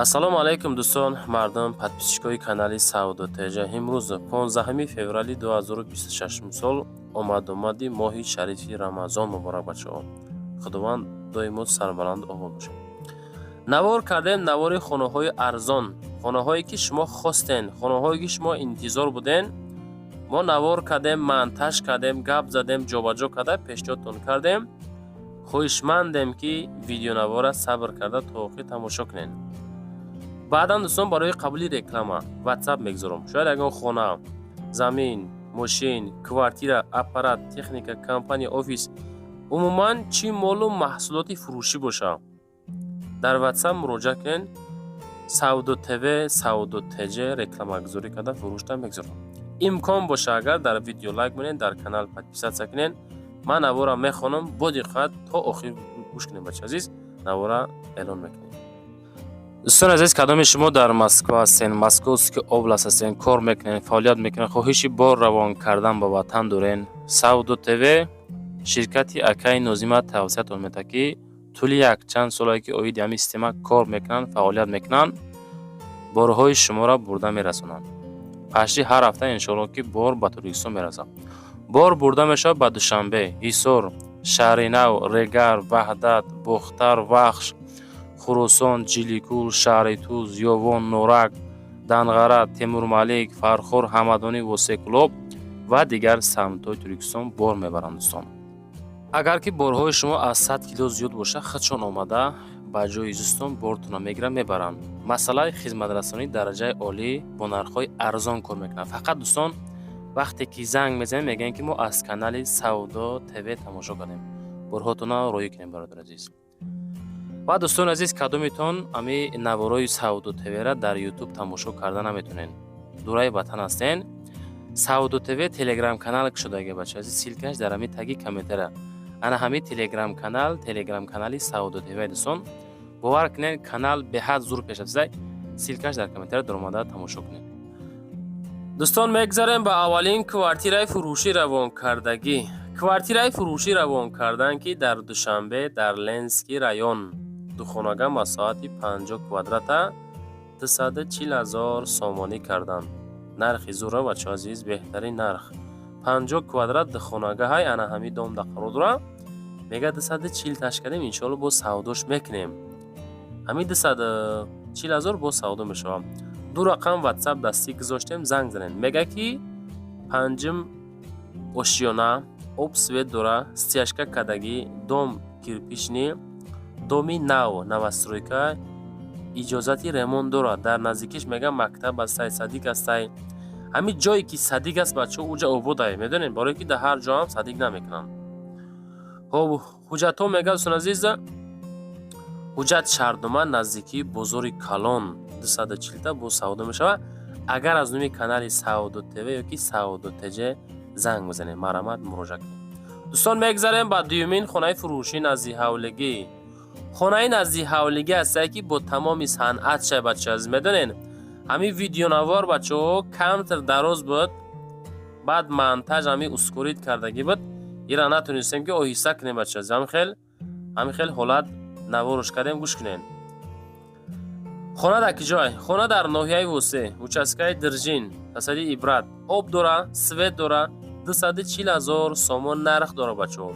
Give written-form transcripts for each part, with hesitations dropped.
Ассалому алайкум, дӯстон, мардум, подписчикои канали Савдо ТЖ. Имрӯз 15 феврали 2026 сол. Омадомади моҳи шарифи Рамазон муборак, бачаҳо. Худованд доимо сарбаланду обод бошад. Навор кардем, навори хонаҳои арзон, хонаҳое ки шумо хостен, хонаҳое ки шумо интизор буден. Мо навор кардем, монтаж кардем, гап задем, ҷобаҷо карда пешниҳодтон кардем. Хоҳишмандем, ки видеонавора сабр карда то охир тамошо кунед. Баъдан, дӯстон, барои қабули реклама Ватсап мегузорам. Шояд ягон хона, замин, мошин, квартира, аппарат, техника, компания, офис, умуман чӣ молу маҳсулоти фурӯшӣ боша, дар Ватсап муроҷиат кунед. Савдо ТВ, Савдо ТЖ рекламагузорӣ карда фурӯшта мегузорам. Имкон боша агар, дар видео лайк монед, дар канал подписаться кунед. Ман навора мехонам, бо диққат то охир гӯш кунед, бача азиз. Навора эълон мекунем. Дӯстони азиз, кадоми шумо дар Москва ҳастен, Московский область ҳастен, кор мекунед, фаъолият мекунед, хоҳиши бор равон кардан ба ватан дорен, Савдо ТВ, ширкати акаи Нозима тавсиятон медиҳад, ки тӯли якчанд солае ки оиди ҳамин система кор мекунанд, фаъолият мекунанд, борҳои шуморо бурда мерасонанд. Пашти ҳар ҳафта, иншоалло, ки бор ба Тоҷикистон мерасад. Бор бурда мешавад ба Душанбе, Ҳисор, Шаҳринав, Регар, Ваҳдат, Бохтар, Вахш, Хуросон, Ҷиликул, шаҳри Туз, Ёвон, Норак, Данғара, Темурмалик, Фархор, Ҳамадонӣ, Восеъ, Кӯлоб ва дигар самтҳои Тоҷикистон бор мебаранд. Дӯстон, агар ки борҳои шумо аз 100 кило зиёд бошад, худшон омада ба ҷои зистон бортонро мегиранд, мебаранд. Масъалаи хизматрасонии дараҷаи олӣ, бо нархҳои арзон кор мекунанд. Фақат, дӯстон, вақте ки занг мезанем, мегӯянд, ки мо аз канали Савдо ТВ тамошо кардем, борҳотонро роҳӣ кунем, бародари азиз. Ва, дӯстони азиз, кадомитон ами наворои Савдо ТВра дар Ютуб тамошо карда наметонен, дураи ватан ҳастен, Савдо ТВ Телеграм канал кушодаги, бача азиз. Ссылкаш дар ҳами таги комментария. Ана ҳами Телеграм канал, Телеграм канали Савдо ТВ. Дӯстон, бовар кунед, канал беҳад зур пешрафтида. Ссылкаш дар комментария, даромада тамошо кунед. Дӯстон, мегзарем ба аввалин квартираи фурӯшӣ равонкардагӣ. Квартираи фурӯшӣ равон кардан, ки дар Душанбе, дар Ленинский район, духонага, масоҳати 50 квадрата, 240 000 сомонӣ карданд. Нархи зура, бачо азиз, беҳтарин нарх. 50 квадрат, духонага ҳай, ана ҳами дом да қарор дора. Мега, 240 таш кардем, иншоалло, боз савдош мекунем. Ҳамин 240 000 боз савдо мешавад. Ду рақам Ватсап дастӣ гузоштем, занг занед. Мега, ки панҷум ошёна, об, свет дора, стяжка кардагӣ, дом кирпичный, доми нав, новостройка, иҷозати ремонт дорад. Дар наздикиш, мега, мактаб ҳастай, садик ҳастай. Ҳамин ҷое ки садик аст, бачаҳо, уҷа ободай, медонед, барое ки дар ҳар ҷо ҳам садик намекунанд. Хоб, ҳуҷҷатҳо, мега, дӯстон азиз, ҳуҷҷат, шартнома. Наздикии бозори калон, 240-та боз савдо мешавад, агар аз номи канали Савдо ТВ ё ки Савдо ТЖ занг бизанед. Марҳамат, муроҷиат кунед. Дӯстон, мегзарем ба дуюмин хонаи фурӯшӣ назди ҳавлигӣ. Хонаи назди ҳавлигӣ ҳастае, ки бо тамоми санъат шай, бача азиз. Медонед, ҳамин видеонавор, бачаҳо, камтар дароз буд, баъд монтаж ҳамин ускорить кардагӣ буд, ира натонистем, ки оҳиста кунем, бача азиз. Ҳамин хел ҳолат наворош кардем, гӯш кунед. Хона дар ки ҷой? Хона дар ноҳияи Восеъ, участкаи Диржин, тасади Ибрат. Об дора, свет дора, 240 000 сомон нарх дора, бачаҳо.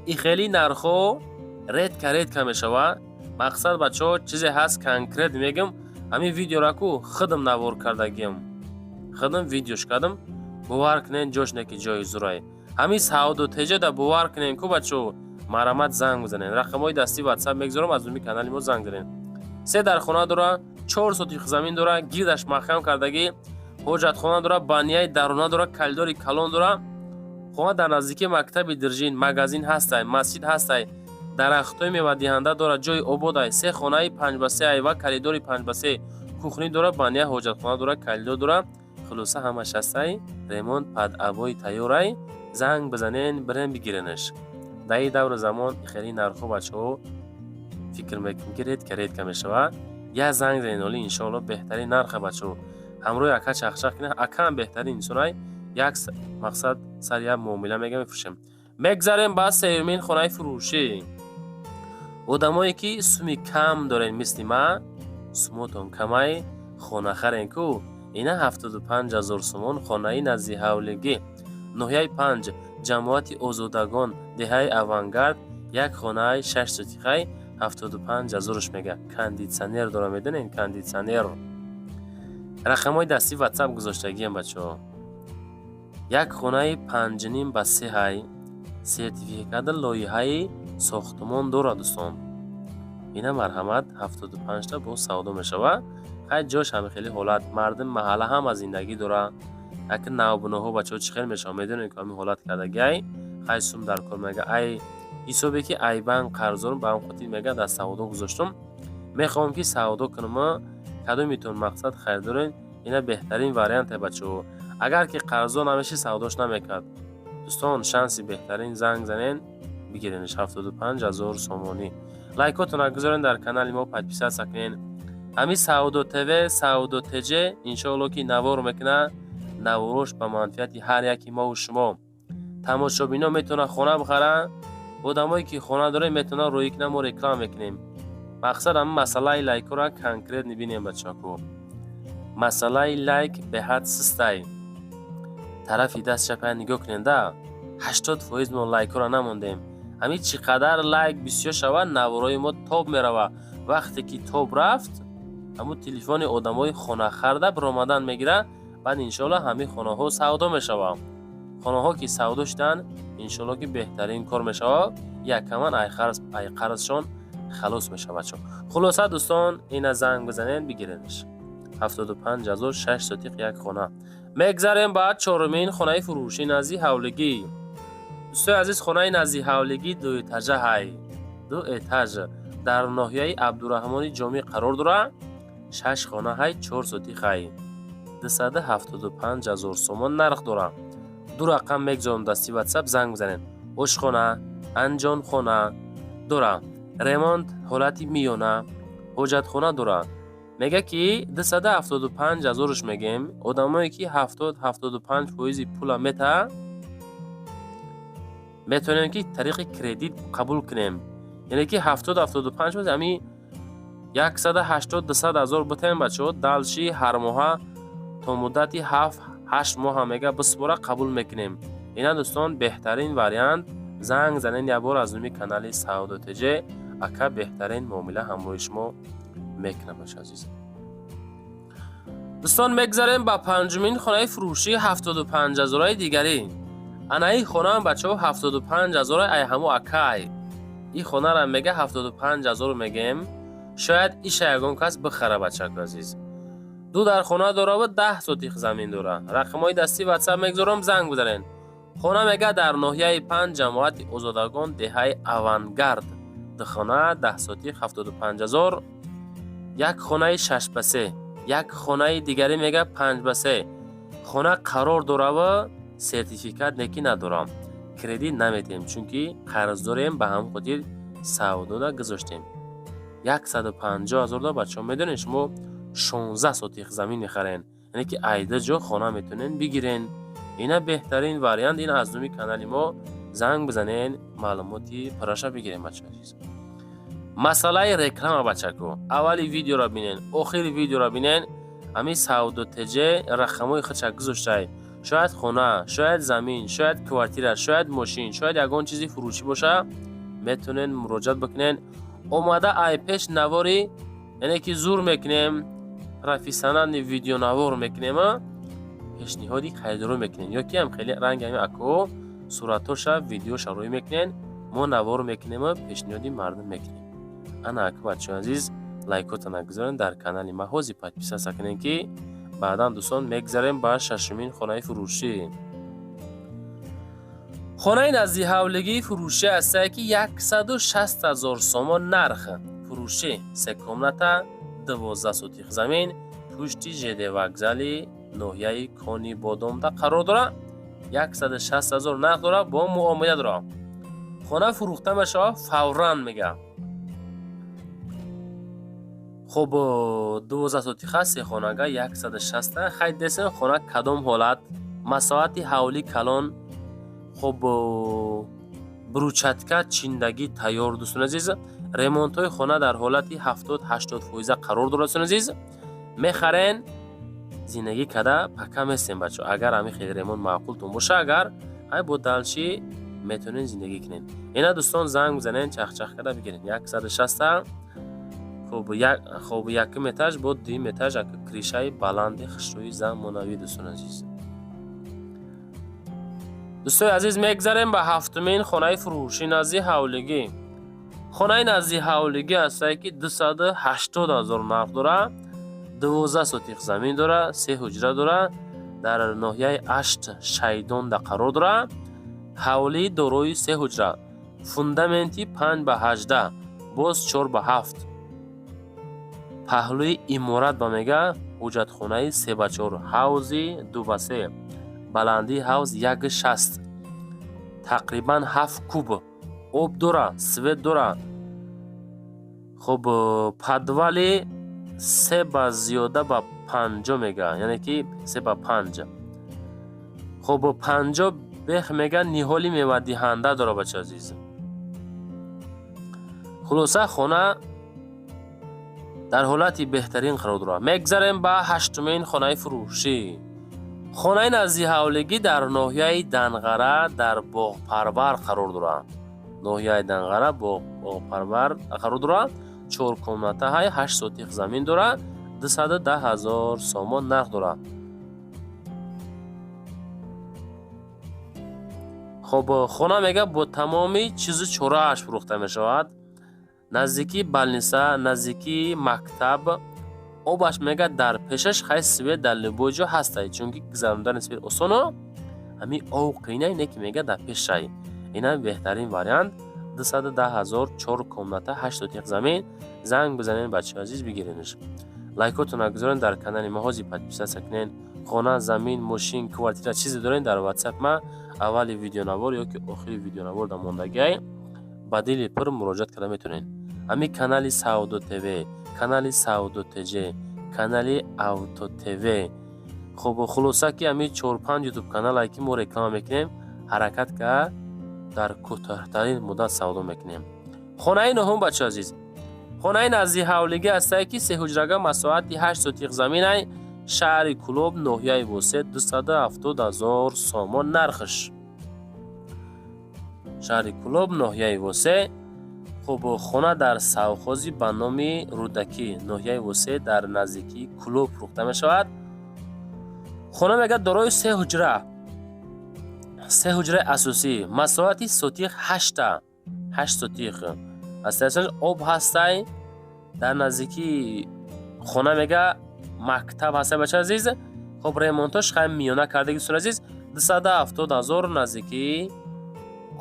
И хели нархҳо редко, редко мешавад. Мақсад, бачаҳо, чизе ҳаст, конкрет мегӯм. Ҳамин видеора ку худам навор кардагиам, худам видеош кардам. Бовар кунед, ҷош не ки ҷои зурай. Ҳамин Савдо Теҷада, бовар кунед ку, бачаҳо, марҳамат, занг бизанед. Рақамҳои дастии Ватсап мегузорам, аз номи канали мо занг занед. Се дар хона дора, 4 сотих замин дора, гирдаш маҳкам кардагӣ, ҳоҷатхона дора, баняи дарона дора, коридори калон дора. Хона дар наздикии мактаби Диржин, магазин ҳастай, масҷид ҳастай, дарахтҳои мевадиҳанда дора, ҷои ободай. Се хонаи 5 ба 3 ай ва коридори 5 ба 3, кухня дора, баня, ҳоҷатхона дора, коридор дора. Хулоса, ҳамаш ҳастай, ремонт под обои тайёрай. Занг бизанен, бирен бигиренаш. Дар ин давру замон хеле нархҳо, бачаҳо, фикр мекунем, ки редко, редко мешавад. Як занг занед, оли, иншоалло, беҳтарин нарха, бачаҳо. Ҳамроҳи ака чахчах кунед, акаам беҳтарин инсонай. Як мақсад сари як муомила, мега, мефурӯшем. Мегзарем ба сеюмин хонаи фурӯшӣ. Одамое ки суми кам дорен, мисли ман. Сумотон камай, хона харен ку. Ина 75 000 сомон, хонаи назди ҳавлигӣ, ноҳияи Панҷ, ҷамоати Озодагон, деҳаи Авангард, як хонаи 6 сотихай, 75 ҳазорш мега. Кондитсионер дора, медонед, кондитсионер. Рақамҳои дастӣ Ватсап гузоштагиам, бачаҳо. Як хонаи 5,5 ба 3 ҳай, сертификати лоиҳаи сохтмон дорад, дӯстон. Ина марҳамат, 75-та боз савдо мешавад. Хай, ҷош ҳами хеле ҳолат, мардум маҳалла ҳама зиндагӣ дора. Яки навбуноҳо, бачаҳо, чӣ хел мешавад, медонед, ки ҳамин ҳолат кардагиай. Хай, сум дар кор мега, ай ҳисобе ки ай банк қарздорам, ба ҳам хотир мега дар савдо гузоштум. Мехоҳам, ки савдо кунам. Кадомитон мақсад харидорен, ина беҳтарин варианте, бачаҳо. Агар ки қарздор намеши, савдош намекард. Дӯстон, шанси беҳтарин, занг занен, бигиренш, 75 000 сомонӣ. Лайкотонро гузорен, дар канали мо подписаться кунен. Ҳамин Савдо ТВ, Савдо ТЖ, иншоалло, ки навор мекунад, наворош ба манфиати ҳар яки мову шумо. Тамошобино метавонанд хона бихаранд, одамое ки хона дорем, метавонанд рӯӣ кунанд, мо реклама мекунем. Мақсад ҳамин масъалаи лайкҳоро конкретно бинем, бачако. Масъалаи лайк беҳад систай. Тарафи даст чапая нигоҳ кунед, да, 80% мо лайкҳоро намондем. Ҳамин чӣ қадар лайк бисёр шавад, наворои мо тоб меравад. Вақте ки тоб рафт, ҳамун телефони одамои хонахарда биромадан мегирад. Баъд, иншоалло, ҳамин хонаҳо савдо мешавад. Хонаҳо ки савдо шуданд, иншоалло, ки беҳтарин кор мешавад, якаман ай қарзшон халос мешавад. Хулоса, дӯстон, ина занг бизанед, бигиредш, 75 000, 6 сотиқ, як хона. Мегзарем ба чорумин хонаи фурӯшӣ назди ҳавлигӣ. Дӯстои азиз, хонаи назди ҳавлигӣ дуэтажа ҳай, ду этаж, дар ноҳияи Абдураҳмони Ҷомӣ қарор дорад. Шаш хона ҳай, 4 сотиқ ҳай, 275 000 сомон нарх дорад. Ду рақам мегузорам дасти Ватсап, занг бизанед. Ошхона, анҷонхона дора, ремонт ҳолати миёна, ҳоҷатхона дора. Мега, ки 275 ҳазорш мегем. Одамое ки 70-75 фоизи пула метаҳад, метавонем, ки тариқи кредит қабул кунем. Яъне ки 70-75 фоиз, ҳами 180-200 ҳазор битаем, бачаҳо, дальше ҳар моҳа то муддати 7-8 моҳа, мега, биспора, қабул мекунем. Ина, дӯстон, беҳтарин вариант. Занг занен якбор, аз номи канали Савдо ТЖ ака беҳтарин муомила ҳамроҳи шумо мекунам, бача азиз. Дӯстон, мегзарем ба панҷумин хонаи фурӯшии 75 ҳазораи дигарӣ. Анаи хонаам, бачаҳо, 75 ҳазора, ай ҳамо акай. И хонара мега 75 ҳазор мегем, шояд иша ягон кас бихара, бачаку азиз. Ду дар хона дора ва 10 сотих замин дора. Рақамҳои дастии Ватсап мегузорам, занг бизанед. Хона, мега, дар ноҳияи Панҷ, ҷамоати Озодагон, деҳаи Авангард, ду хона, 10 сотих, 75 ҳазор. Як хонаи 6 ба 3, як хонаи дигарӣ, мега, 5 ба 3. Хона қарор дорава, сертификат неки надорам. Кредит наметиҳем, чунки қарз дорем, ба ҳамон хотир савдода гузоштем. 150 ҳазор да, бачаҳо, медонед, шумо 16 сотих замин мехарен, яъне ки айда ҷо хона метавонен бигирен. Ина беҳтарин вариант. Ин аз номи канали мо занг бизанен, маълумоти пурраша бигирем, бачаҳо азиз. Масъалаи реклама, бачако, аввали видеоро бинен, охири видеоро бинен. Ҳамин Савдо ТЖ рақамҳои худша гузоштай. Шояд хона, шояд замин, шояд квартира, шояд мошин, шояд ягон чизи фурӯшӣ боша, метавонен муроҷиат бикунен. Омада ай пеш навори, яъне ки зур мекунем, профессиональный видеонавор мекунем, пешниҳоди харидорӣ мекунем, ё ки ҳам хеле ранги ҳами ако суратҳоша, видеоша рӯй мекунен, мо навор мекунему пешниҳоди мардум мекунем. Ана ака, бачаҳои азиз, лайкотона гузорен, дар канали ма ҳозир подписаться кунем, ки баъдан. Дӯстон, мегзарем ба шашумин хонаи фурӯшӣ. Хонаи назди ҳавлигии фурӯшӣ ҳастае, ки 160 ҳазор сомон нарх фурӯшӣ, се комната, 12 сотих замин, пушти ЖД вокзали ноҳияи Кони Бодомда қарор дорад. 160 ҳазор нарх дорад, бо муомила дорад. Хона фурӯхта мешавад фавран, мега. Хуб, 12 сотих аст, се хонага, 160. Хай, десем, хона кадом ҳолат, масоҳати ҳавлӣ калон. Хуб, брусчатка чиндагӣ тайёр, дӯстони азиз. Ремонтҳои хона дар ҳолати 70-80% қарор дорад. Дӯстони азиз, мехарен, зиндагӣ када пака местем, бачо. Агар ҳамин хели ремонт маъқултон боша, агар ҳай бо дальше метавонед зиндагӣ кунед. Ина, дӯстон, занг бизанед, чахчах карда бигиред. 160. Хоб, якум этаж бо дуюм этаж, крышаи баланди хушрӯи замонавӣ, дӯстони азиз. Дӯстои азиз, мегзарем ба ҳафтумин хонаи фурӯшӣ назди ҳавлигӣ. Хонаи назди ҳавлигӣ ҳастае, ки 280 000 нарх дорад, 12 сотих замин дорад, се ҳуҷра дорад, дар ноҳияи Ашт Шайдонда қарор дорад. Ҳавлии дорои се ҳуҷра, фундаменти 5 ба 18, боз 4 ба 7, паҳлӯи иморат ба мега ҳуҷатхонаи 3 ба 4, ҳавзи 2 ба 3, баландии ҳавз 1,60, тақрибан 7 куб об дора, свет дора. Хуб, подвали се ба зиёда ба 50 мега, яъне ки 3 ба 5. Хуб, 50 бех мега ниҳоли мевадиҳанда дора, бача азиз. Хулоса, хона дар ҳолати беҳтарин қарор дорад. Мегзарем ба ҳаштумин хонаи фурӯшӣ. Хонаи назди ҳавлигӣ дар ноҳияи Данғара, дар Боғпарвар қарор дорад. Ноҳияи Данғара, Боғпарвар қарор дорад. Чор комната ҳай, 8 сотих замин дорад, 210 000 сомон нарх дорад. Хоб, хона мега бо тамоми чизу чорааш фурӯхта мешавад. Наздикии больница, наздикии мактаб, обаш мега дар пешаш. Хай, свет дар любой ҷо ҳастай, чунки гузарондани свет осоно, ҳамин ов қийнай, не ки мега дар пешай. Ина беҳтарин вариант: 210 000, чор комната, 8 сотих замин. Занг бизанед, бачаҳои азиз, бигиренаш. Лайкотона гузорен дар канали ма, ҳозир подписаться кунен. Хона, замин, мошин, квартира, чизе дорен, дар ватсап ма аввали видеонавор ё ки охири видеонавор дар мондагиай, ба дили пур муроҷиат карда метавонед. Ҳамин канали Савдо ТВ, канали Савдо ТЖ, канали Авто ТВ. Хуб, хулоса, ки ҳамин чор-панҷ ютуб каналае, ки мо реклама мекунем, ҳаракат кард, дар кӯтоҳтарин муддат савдо мекунем. Хонаи нуҳум, бачо азиз, хонаи назди ҳавлигӣ ҳастае, ки сеҳуҷрага, масоҳати 8 сотих заминай, шаҳри Кӯлоб, ноҳияи Восе, 270 000 сомон нархш. Шаҳри Кӯлоб, ноҳияи Восе. Хуб, хона дар совхози ба номи Рӯдакӣ, ноҳияи Восе, дар наздикии Кӯлоб фурӯхта мешавад. Хона мегӯяд дорои се ҳуҷра, се ҳуҷраи асосӣ, масоҳати сотих ҳашта, 8 сотих аст, об ҳастай. Дар наздикии хона мега мактаб ҳастай, бача азиз. Хуб, ремонтош хай миёна кардаги, дӯстони азиз. 270 000, наздикии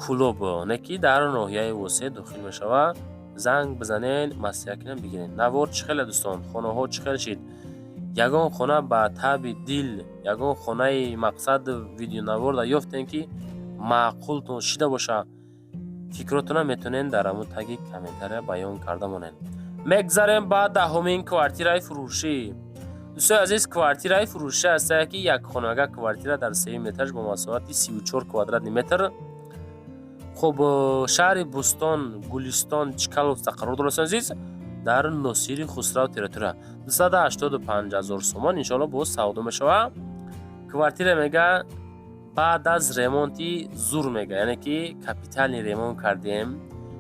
Кӯлоб, не ки дар ноҳияи Восе дохил мешавад. Занг бизанед, маслиҳат кунем, бигиред. Навор чӣ хеле, дӯстон? Хонаҳо чӣ хел шид? Ягон хона ба таби дил, ягон хонаи мақсад видеонаворда ёфтем, ки маъқултон шида боша, фикротона метавонед дар ҳамун таги комментария баён карда монед. Мегзарем ба даҳумин квартираи фурӯшӣ. Дӯстои азиз, квартираи фурӯшӣ ҳастае, ки якхонага квартира дар сеюм этаж бо масоҳати 34 квадратный метр. Хуб, шаҳри Бӯстон, Гулистон, Чкаловста қарор дорад, азиз, дар Носири Хусрав территория. 285 000 сомон, иншоалло, боз савдо мешавад. Квартира мега баъд аз ремонти зур мега, яъне ки капитальный ремонт кардем,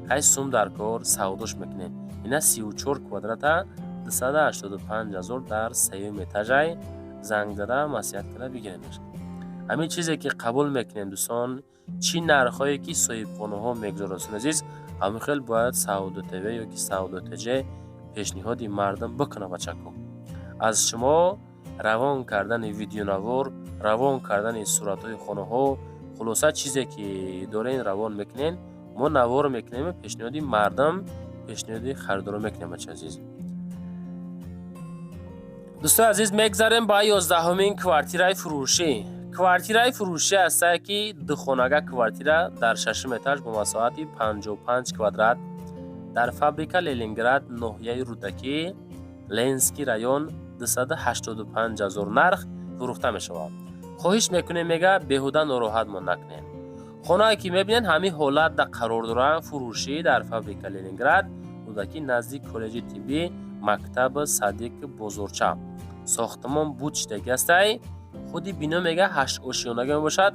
ҳай сум дар кор, савдош мекунем. Ина 34 квадрата, 285 000, дар сеюм этажай. Занг зада, маслиҳат карда бигирем. Ҳамин чизе ки қабул мекунем, дӯстон, чӣ нархҳое ки соҳибхонаҳо мегузоранд, дӯстони азиз, ҳамин хел бояд Савдо ТВ ё ки Савдо ТЖ пешниҳоди мардум бикунад. Бачако, аз шумо равон кардани видеонавор, равон кардани суратҳои хонаҳо, хулоса, чизе ки дорен, равон мекунен, мо навор мекунем, пешниҳоди мардум, пешниҳоди харидоро мекунем, бача азиз. Дӯстои азиз, мегзарем ба 11-умин квартираи фурӯшӣ. Квартираи фурӯшӣ ҳастае, ки духонага квартира дар шашум этаж бо масоҳати 55 квадрат, дар фабрика Ленинград, ноҳияи Рӯдакӣ, Ленинский район, 285 000 нарх фурӯхта мешавад. Хоҳиш мекунем, мега беҳуда нороҳатмон накунем. Хонае ки мебинед, ҳамин ҳолат да қарор доранд, фурӯшӣ дар фабрика Ленинград. Рӯдакӣ, назди коллеҷи тиббӣ, мактаб, садик, бозорча. Сохтмон буд шидаги ҳастай. Худи бино, мега, ҳаштошёнага мебошад.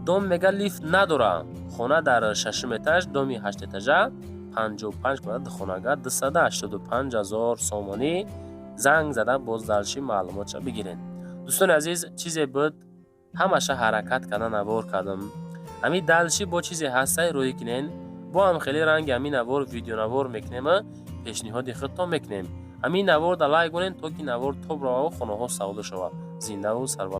Дом, мега, лифт надора. Хона дар шашум этаж, доми ҳаштэтажа, 55 квадрат, хонага 285 000 сомонӣ. Занг зада, боз дальше маълумотша бигиред. Дӯстони азиз, чизе буд, ҳамаша ҳаракат карда навор кардам. Ҳамин дальше бо чизе ҳастай, рӯй кунен, бо ҳам хеле ранги ҳамин навор, видеонавор мекунем, пешниҳоди худтон мекунем. Ҳамин наворда лайк кунен, то ки навор тоб рававу хонаҳо савдо шавад. Зиндаву сарбаланд.